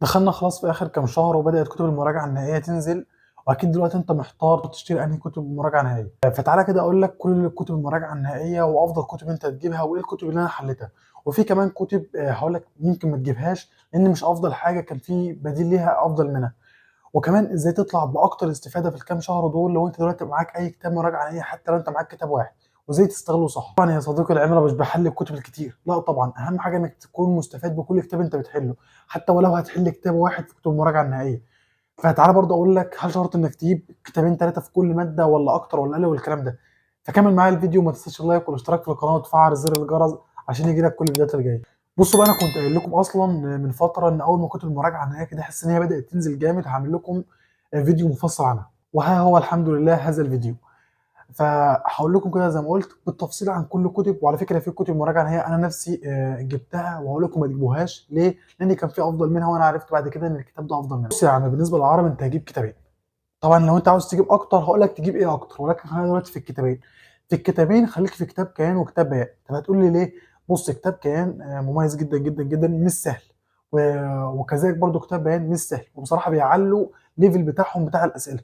دخلنا خلاص في آخر كام شهر وبدأت كتب المراجعة النهائية تنزل، وأكيد دلوقتي أنت محتار تشتري أنهي كتب مراجعة نهائية. فتعالى كده أقول لك كل كتب المراجعة النهائية وأفضل كتب أنت تجيبها وإيه الكتب اللي أنا حليتها. وفي كمان كتب هقول لك يمكن ما تجيبهاش لأن مش أفضل حاجة، كان في بديل ليها أفضل منها. وكمان إزاي تطلع بأكتر استفادة في الكام شهر دول لو أنت دلوقتي معاك أي كتاب مراجعة نهائية، حتى لو أنت معاك كتاب واحد، وازاي تستغله صح. طبعا يا صديقي العمرة مش بحل الكتب الكتير، لا طبعا اهم حاجة انك تكون مستفاد بكل كتاب انت بتحله، حتى ولو هتحل كتاب واحد في كتب المراجعة النهائية. فتعالى برضه اقول لك هل شرط انك تجيب كتابين ثلاثة في كل مادة ولا اكتر ولا اقل والكلام ده. فكمل معايا الفيديو وما تنساش ال like والاشتراك في القناة وتفعل زر الجرس عشان يجي لك كل الفيديوهات الجاية. بصوا بقى، انا كنت قايل لكم اصلا من فترة ان اول ما كتب المراجعة النهائية كده احس ان هي بدات تنزل جامد هعمل لكم فيديو مفصل عنها، وها هو الحمد لله هذا الفيديو. فهقول لكم كده زي ما قلت بالتفصيل عن كل كتب. وعلى فكرة في كتب مراجعه نهائية انا نفسي جبتها وهقول لكم ما تجيبوهاش ليه، لان كان في افضل منها وانا عرفت بعد كده ان الكتاب ده افضل منها. بص يا عم، بالنسبة للعربي انت هتجيب كتابين. طبعا لو انت عاوز تجيب اكتر هقول لك تجيب ايه اكتر، ولكن خلينا دلوقتي في الكتابين. في الكتابين خليك في كتاب كيان وكتاب بيان. طب هتقول لي ليه؟ بص، كتاب كيان مميز جدا جدا جدا، مش سهل، وكذلك برضو كتاب بيان مش سهل، وبصراحة بيعلوا level بتاعهم بتاع الاسئلة.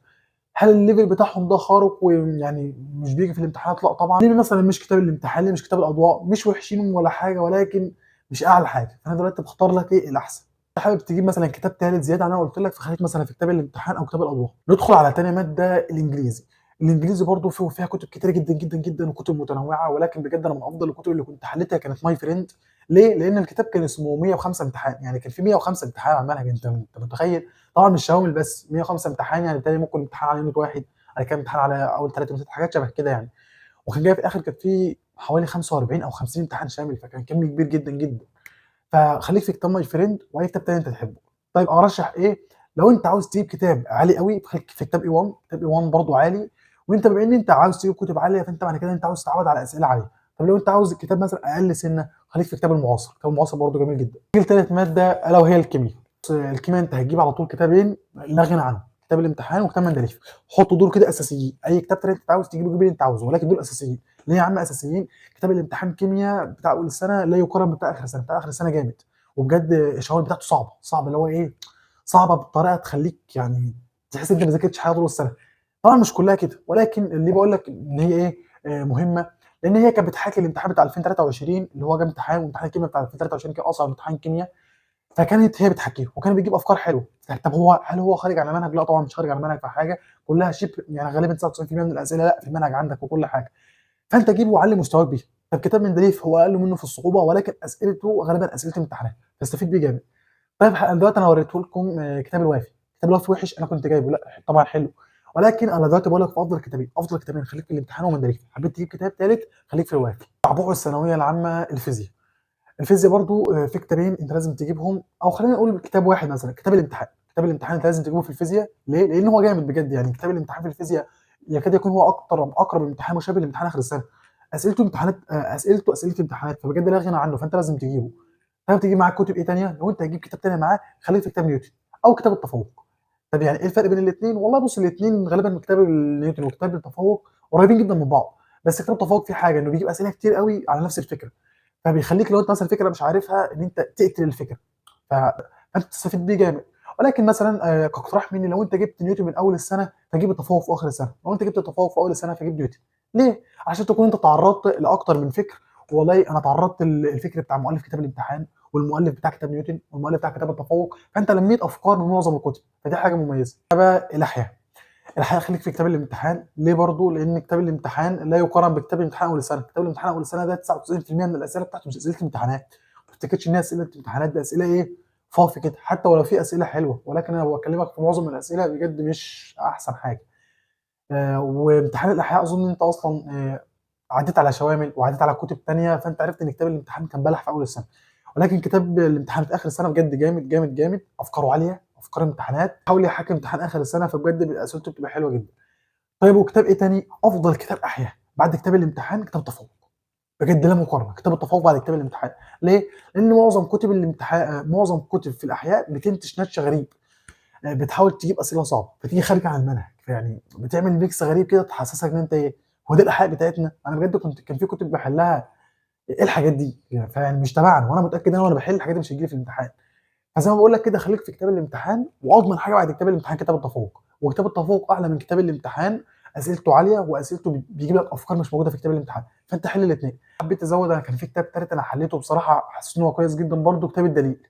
هل ال level بتاعهم ده خارق ويعني مش بيجي في الامتحانات؟ لا طبعا. ليه مثلا مش كتاب الامتحان، ليه مش كتاب الاضواء؟ مش وحشين ولا حاجة، ولكن مش اعلى حاجة. فانا دلوقتي بختار لك ايه الاحسن. حابب تجيب مثلا كتاب ثالث زيادة عن انا قلت لك، فخليك مثلا في كتاب الامتحان او كتاب الاضواء. ندخل على ثاني مادة، الانجليزي. الانجليزي برضو فيها كتب كتيرة جدا جدا جدا وكتب متنوعة، ولكن بجد انا من افضل الكتب اللي كنت حليتها كانت My Friend. ليه؟ لان الكتاب كان اسمه 105 امتحان، يعني كان في 105 امتحان على المنهج. انت متخيل؟ طبعا مش شوامل بس، 105 امتحان يعني بالتالي ممكن امتحان على unit واحد، على كام امتحان على اول 3 حاجات شبه كده يعني. وكان جاي في الاخر كان في حوالي 45 او 50 امتحان شامل، فكان كم كبير جدا جدا. فخليك في كتاب My Friend واي كتاب تاني انت تحبه. طيب ارشح ايه؟ لو انت عاوز تجيب كتاب عالي قوي فخليك في كتاب A1. كتاب A1 برضه عالي، وانت بما ان انت عاوز تجيب كتب عالية فانت معنى كده انت عاوز تتعود على اسئلة عالية. طب لو انت عاوز الكتاب مثلا اقل سنة خليك في كتاب المعاصر. كتاب المعاصر برضه جميل جدا. نيجي لثالث مادة الا وهي الكيمياء. الكيمياء انت هتجيب على طول كتابين لا غنى عنهم، كتاب الامتحان وكتاب مندليف. حطوا دول كده اساسيين، اي كتاب تاني انت عاوز تجيبه جيب اللي انت عاوزه، ولكن دول اساسيين. ليه يا عم اساسيين؟ كتاب الامتحان كيمياء بتاع اول السنة لا يقارن بتاع اخر السنة. بتاع اخر السنة جامد وبجد الشوائب بتاعته صعبة، صعبة اللي هو ايه، صعبة بطريقة تخليك يعني تحس انت ما ذاكرتش حاجة طول السنة. طبعا مش كلها كده، ولكن اللي بقول لك ان هي ايه مهمة، لان هي كانت بتحاكي الامتحان بتاع 2023 اللي هو جه امتحان، وامتحان الكيمياء بتاع 2023 كان اصعب امتحان كيمياء، فكانت هي بتحكيه وكان بيجيب افكار حلوة. طب هو هل هو خارج عن المنهج؟ لا طبعا مش خارج عن المنهج في حاجة، كلها شبه يعني غالبا 99% من الاسئلة لا في المنهج عندك وكل حاجة. فانت جيبه وعلي مستواك بيه. طب كتاب مندليف هو اقل منه في الصعوبة، ولكن اسئلته غالبا اسئلة امتحانات فاستفيد بيه جامد. طيب دلوقتي انا وريته لكم كتاب الوافي. كتاب الوافي وحش؟ انا كنت جايبه، لا طبعا حلو، ولكن انا دلوقتي بقول لك في افضل كتابين، افضل كتابين خليك في الامتحان ومندليف. حبيت تجيب كتاب ثالث خليك في الوافي. بعبع الثانوية العامة الفيزياء. الفيزياء برضو في كتابين انت لازم تجيبهم، او خلينا نقول كتاب واحد مثلا، كتاب الامتحان. كتاب الامتحان انت لازم تجيبه في الفيزياء. ليه؟ لان هو جامد بجد. يعني كتاب الامتحان في الفيزياء يكاد يكون هو اكتر اقرب امتحان مشابه لامتحان اخر السنة. اسئلته امتحانات، اسئلته اسئلة امتحانات، فبجد لا غنى عنه، فانت لازم تجيبه. طيب تجيب معاك كتب ايه ثانية؟ لو انت هتجيب كتاب ثاني معاه خليك في كتاب نيوتن او كتاب التفوق. طب يعني ايه الفرق بين الاثنين؟ والله بص، الاثنين غالبا كتاب نيوتن وكتاب التفوق قريبين جدا من بعض، بس كتاب التفوق فيه حاجة انه بيجيب اسئلة كتير قوي على نفس الفكرة، فبيخليك لو انت مثلا فكرة مش عارفها ان انت تقتل الفكرة، فانت تستفيد بيه جامد. ولكن مثلا كاقتراح مني، لو انت جبت نيوتن من اول السنة فجيب التفوق في اخر السنة، لو انت جبت التفوق في اول السنة فجيب نيوتن. ليه؟ عشان تكون انت تعرضت لاكتر من فكر. والله انا تعرضت للفكر بتاع مؤلف كتاب الامتحان والمؤلف بتاع كتاب نيوتن والمؤلف بتاع كتاب التفوق، فانت لميت افكار من معظم الكتب، فدي حاجة مميزة. بقى الاحياء. الحقيقة خليك في كتاب الامتحان. ليه برضو؟ لان كتاب الامتحان لا يقارن بكتاب الامتحان اول السنة. كتاب الامتحان اول السنة ده 99% من الاسئلة بتاعته مش اسئلة امتحانات. ما تفتكرش ان هي اسئلة امتحانات، ده اسئلة ايه فاضي كده، حتى ولو في اسئلة حلوة، ولكن انا بكلمك في معظم الاسئلة بجد مش احسن حاجة. وامتحان الاحياء اظن انت اصلا عديت على شوامل وعديت على كتب ثانية، فانت عرفت ان كتاب الامتحان كان بلح في اول السنة، ولكن كتاب الامتحان في اخر السنة بجد جامد جامد جامد، افكاره عالية، افكار امتحانات، حاول يحاكي امتحان اخر السنة، فبجد اسئلته بتبقى حلوة جدا. طيب وكتاب ايه تاني؟ افضل كتاب احياء بعد كتاب الامتحان كتاب تفوق، بجد لا مقارنة، كتاب التفوق بعد كتاب الامتحان. ليه؟ لان معظم كتب الامتحان، معظم كتب في الاحياء بتنتج نتش غريب، بتحاول تجيب اسئلة صعبة فتيجي خارجه عن المنهج، فيعني بتعمل mix غريب كده تحسسك ان انت ايه، هو ده الاحياء بتاعتنا؟ انا بجد كان في كتب بحلها ايه الحاجات دي، فيعني مش تبعنا، وانا متاكد ان انا وانا بحل الحاجات دي مش هتجيلي في الامتحان. فزي ما بقول لك كده خليك في كتاب الامتحان، واضمن حاجة بعد كتاب الامتحان كتاب التفوق، وكتاب التفوق اعلى من كتاب الامتحان، اسئلته عالية واسئلته بيجيب لك افكار مش موجودة في كتاب الامتحان، فانت حل الاثنين. حبيت ازود، انا كان في كتاب ثالث انا حليته بصراحة حسيت ان هو كويس جدا برده، كتاب الدليل.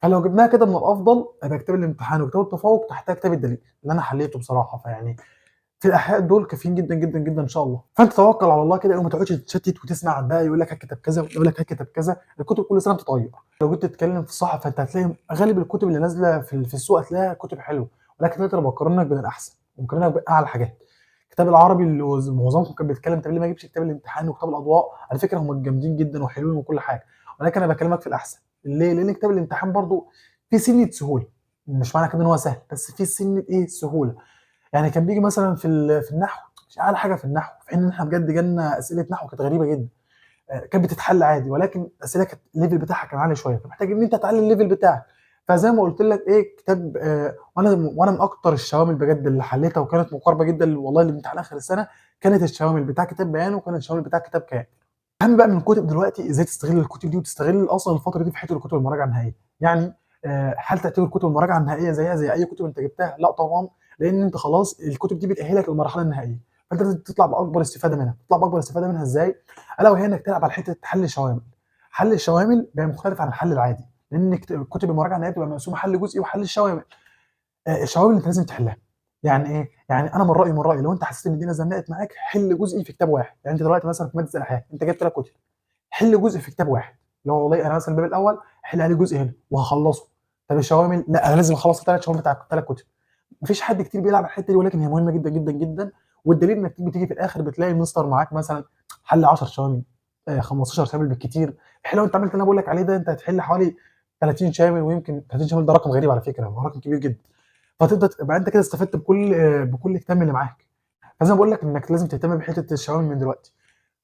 فلو جبناها كده من الافضل يبقى كتاب الامتحان وكتاب التفوق تحتها كتاب الدليل اللي انا حليته بصراحة. فيعني في الاحياء دول كافيين جدا جدا جدا ان شاء الله. فانت توكل على الله كده وما تقعدش تتشتت وتسمع ده يقول لك هات كتاب كذا ويقول لك هات كتاب كذا، الكتب كل سنة بتتغير. لو جيت تتكلم في الصح فانت هتلاقي غالب الكتب اللي نازله في السوق هتلاقيها كتب حلوة، ولكن دلوقتي انا بقارنك بين الاحسن وبقارنك باعلى حاجات. كتاب العربي اللي معظمكم كان بيتكلم طب ليه ما اجيبش كتاب الامتحان وكتاب الاضواء، على فكرة هم جامدين جدا وحلوين وكل حاجة، ولكن انا بكلمك في الاحسن. ليه؟ لان كتاب الامتحان برضو في سنة سهولة، مش معنى كده ان هو سهل، بس في سنة ايه سهولة. يعني كان بيجي مثلا في النحو مش اعلى حاجة في النحو، في حين ان احنا بجد جالنا اسئلة نحو كانت غريبة جدا، كانت بتتحل عادي، ولكن الاسئلة كانت ال level بتاعها كان عالي شوية، فمحتاج ان انت تعلي ال level بتاعك. فزي ما قلت لك ايه كتاب وانا من اكتر الشوامل بجد اللي حليتها وكانت مقاربة جدا والله لامتحان اخر السنة، كانت الشوامل بتاع كتاب بيان وكانت الشوامل بتاع كتاب كيان. اهم بقى من الكتب دلوقتي ازاي تستغل الكتب دي وتستغل اصلا الفترة دي في حتة الكتب المراجعة النهائية. يعني هل تعتبر كتب المراجعة النهائية زيها زي اي كتب انت جبتها؟ لا طبعا، لان انت خلاص الكتب دي بتاهلك للمرحلة النهائية، فانت لازم تطلع باكبر استفاده منها. تطلع باكبر استفاده منها ازاي؟ الا وهي انك تلعب على حتة حل الشوامل. حل الشوامل بيبقى مختلف عن الحل العادي، لان كتب المراجعة النهائية بتبقى مقسومة حل جزئي وحل الشوامل. الشوامل انت لازم تحلها. يعني ايه؟ يعني انا من رايي لو انت حسيت ان الدنيا زنقت معاك حل جزئي في كتاب واحد. يعني انت دلوقتي مثلا في مادة الاحياء انت جبت 3 كتب، حل جزء في كتاب واحد. لو والله انا مثلا الباب الاول حل عليه جزء هنا وهخلصه. طب الشوامل لا، انا لازم اخلص الثلاث شوامل بتاع الثلاث كتب. مفيش حد كتير بيلعب على الحتة دي، ولكن هي مهمة جدا جدا جدا. والدليل انك بتيجي في الاخر بتلاقي المستر معاك مثلا حل 10 شوامل، 15 شامل بالكتير. لو انت عملت اللي انا بقول لك عليه ده انت هتحل حوالي 30 شامل، ويمكن 30 شامل ده رقم غريب على فكرة، هو رقم كبير جدا. فتبدا تبقى انت كده استفدت بكل كتاب اللي معاك. فزي ما بقول لك انك لازم تهتم بحته الشوامل من دلوقتي.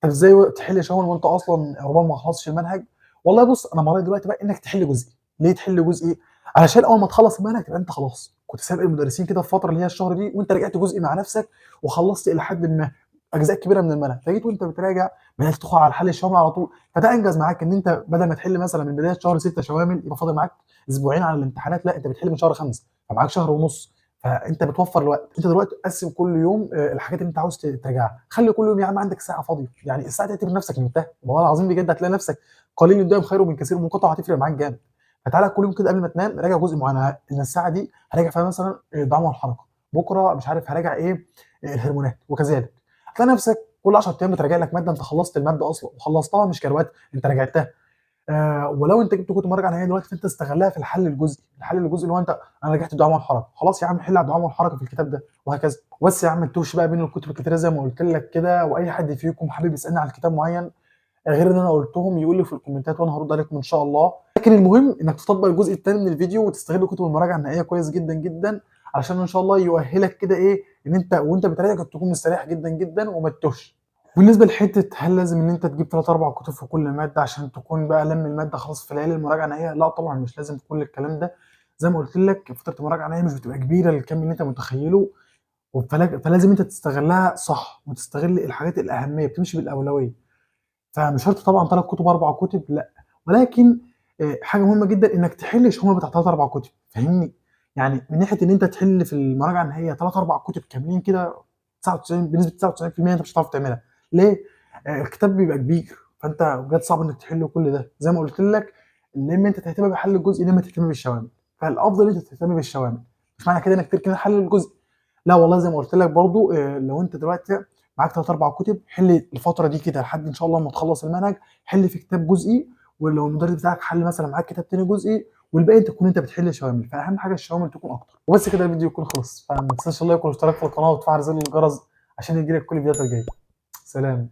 طب ازاي تحل شوامل وانت اصلا ربما ما خلصتش المنهج؟ والله بص، انا مرايي دلوقتي بقى انك تحل جزئي. ليه تحل جزئي؟ علشان اول ما تخلص المنهج تبقى انت خلاص كنت سابق المدرسين كده في الفترة اللي هي الشهر دي، وانت رجعت جزئي مع نفسك وخلصت الى حد ما اجزاء كبيرة من المنهج، فجيت وانت بتراجع بدات تدخل على حل الشوامل على طول. فده انجز معاك ان انت بدل ما تحل مثلا من بداية شهر 6 شوامل يبقى فاضل معاك اسبوعين على الامتحانات، لا انت بتحل من شهر 5 فمعاك شهر ونص، فانت بتوفر الوقت. انت دلوقتي قسم كل يوم الحاجات اللي انت عاوز تراجعها، خلي كل يوم يا عم عندك ساعة فاضية، يعني الساعة دي اعتبر نفسك منتهي والله العظيم بجد، هتلاقي نفسك قليل الدائم خير من كثير منقطع، هتفرق معاك جامد. فتعالى كل يوم كده قبل ما تنام راجع جزء معين، ان الساعة دي هراجع فيها مثلا الدعم والحركة، بكره مش عارف هراجع ايه الهرمونات، وكذلك. هتلاقي نفسك كل 10 ايام بتراجع لك مادة انت خلصت المادة اصلا وخلصتها مش كروات، انت راجعتها. ولو انت جبت كتب مراجعه نهائية دلوقتي فانت استغلها في الحل الجزئي، الحل الجزئي اللي هو انت انا رجعت الدعامه والحركة، خلاص يا عم حل على الدعامه والحركة في الكتاب ده وهكذا. بس يا عم تتوهش بقى بين الكتب الكتيرة زي ما قلت لك كده. واي حد فيكم حابب يسالني على كتاب معين غير اللي انا قلتهم يقول لي في الكومنتات وانا هرد عليكم ان شاء الله. لكن المهم انك تطبق الجزء الثاني من الفيديو وتستغل كتب المراجعة النهائية كويس جدا جدا، علشان ان شاء الله يؤهلك كده ايه ان انت وانت بتراجع تكون مستريح جدا جدا وما تتوهش. بالنسبة لحته هل لازم ان انت تجيب 3 4 كتب في كل مادة عشان تكون بقى لم المادة خلاص في ليالي المراجعة النهائية؟ لا طبعا مش لازم كل الكلام ده. زي ما قلت لك فترة المراجعة النهائية مش بتبقى كبيرة الكم اللي انت متخيله، فلازم انت تستغلها صح وتستغل الحاجات الاهمية، بتمشي بالاولويه. فمش شرط طبعا 3 كتب 4 كتب، لا، ولكن حاجة مهمة جدا انك تحل الشمول بتاع 3 4 كتب، فاهمني؟ يعني من ناحية ان انت تحل في المراجعة النهائية 3 4 كتب كاملين كده 99 بنسبة 99% انت مش هتعرف تعملها. ليه؟ الكتاب بيبقى كبير، فانت بجد صعب انك تحل كل ده. زي ما قلت لك لما انت تهتم بحل الجزء لما تهتم بالشوامل، فالافضل انت تهتم بالشوامل. مش معنى كده انك تركن حل الجزء، لا والله. زي ما قلت لك برضو لو انت دلوقتي معاك 3 4 كتب حل الفترة دي كده لحد ان شاء الله ما تخلص المنهج، حل في كتاب جزئي، ولو المدرس بتاعك حل مثلا معاك كتاب تاني جزئي، والباقي انت تكون انت بتحل شوامل. فاهم حاجة الشوامل تكون اكتر. وبس كده الفيديو يكون خلص، فما تنساش ال like والاشتراك في القناة وتفعل زر الجرس عشان يجيلك كل الفيديوهات الجاية. سلام.